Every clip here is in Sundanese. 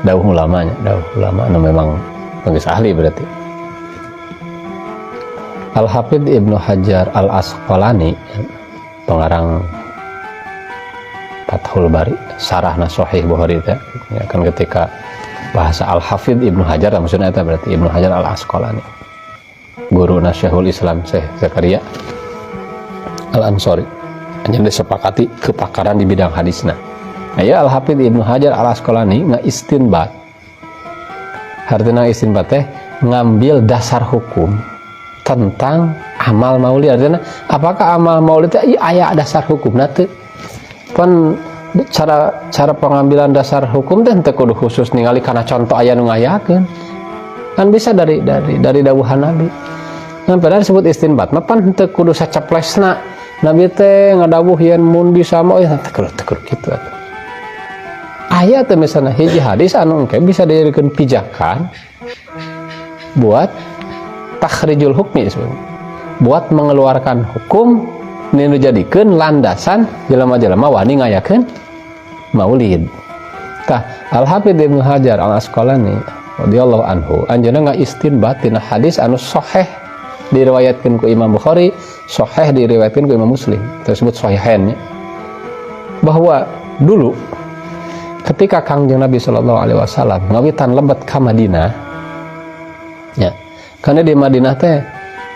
Dawuh ulamanya, dawuh ulama anu memang geus ahli berarti. Al-Hafidh Ibnu Hajar Al-Asqalani, pengarang Fathul Bari, sarahna Sahih Bukhari teh, ya kan, ketika bahasa Al-Hafidh Ibnu Hajar maksudnya itu berarti Ibnu Hajar Al-Asqalani, guru Syekhul Islam Syekh Zakaria Al-Ansori, hanya disepakati kepakaran di bidang hadisna. Nah, ya, Al-Hafidh Ibnu Hajar Al-Asqalani nga istinbat, artinya istinbat teh ngambil dasar hukum tentang amal maulid. Artinya, apakah amal maulid itu aya dasar hukum teu? Pan cara cara pengambilan dasar hukum teh teu kudu khusus ningali karena contoh aya nu ngayakeun, kan bisa dari dawuhan Nabi. Nah, padahal disebut istinbat mah pan teu kudu saceplesna Nabi teh ngadawuh yen mun bisa mah, oh ya, teu kudu kitu atuh. Aya teh misalnya hiji hadis anu engke bisa dijadikan pijakan buat takhrijul hukmi sebenarnya, buat mengeluarkan hukum nu dijadikeun landasan jelema-jelema wani ngayakeun maulid. Tah, Al-Hafidz Ibnu Hajar Al-Asqalani radhiyallahu anhu anjeunna ngaistinbat tina hadis anu sahih diriwayatkeun ku Imam Bukhari, sahih diriwayatkeun ku Imam Muslim, tersebut sahihain, bahwa dulu ketika Kangjeng Nabi Shallallahu Alaihi Wasallam ngawitan lebet ka Madinah ya, karena di Madinah teh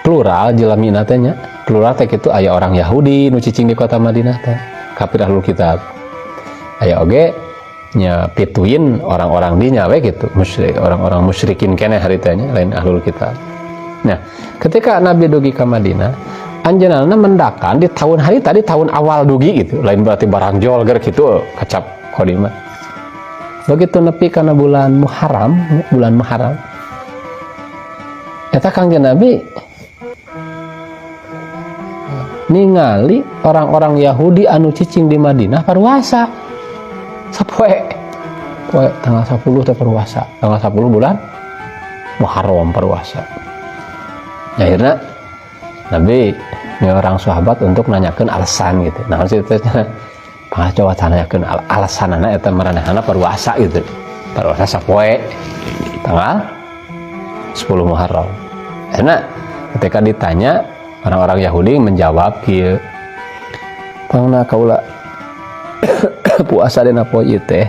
plural jelamina teh nya, plural teh kitu, aya orang Yahudi nu cicing di kota Madinah teh, kafir, ahlul kitab, aya oge nya pituin orang-orang dinya we gitu, musyrik, orang-orang musyrikin keneh harita nya, lain ahlul kitab. Nah, ketika Nabi dugi ka Madinah, anjeunna mendakan di tahun hari tadi, tahun awal dugi gitu, lain berarti barang jol ger gitu kacap kodima. Begitu nepi karena bulan Muharram, bulan Muharram eta Kangjeng Nabi ningali orang-orang Yahudi anu cicing di Madinah paruasa sapoe poe tanggal 10 teh paruasa, tanggal 10 bulan Muharram paruasa. Ya, akhirnya Nabi ini orang sahabat untuk nanyakan alasan gitu. Nah, sih teh coba tanyakeun alasanana eta maranehana paruasa gitu, paruasa sapoe tanggal 10 Muharram. Karena ketika ditanya, orang-orang Yahudi menjawab kieu, "Pangna kaula puasa dina poe ieu teh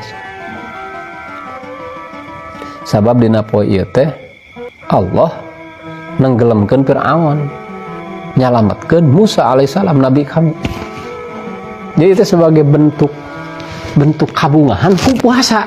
sabab dina poe ieu teh Allah nenggelamkeun Fir'aun, nyalametkeun Musa alaihissalam, nabi kami." Jadi itu sebagai bentuk bentuk kabungahan ku puasa.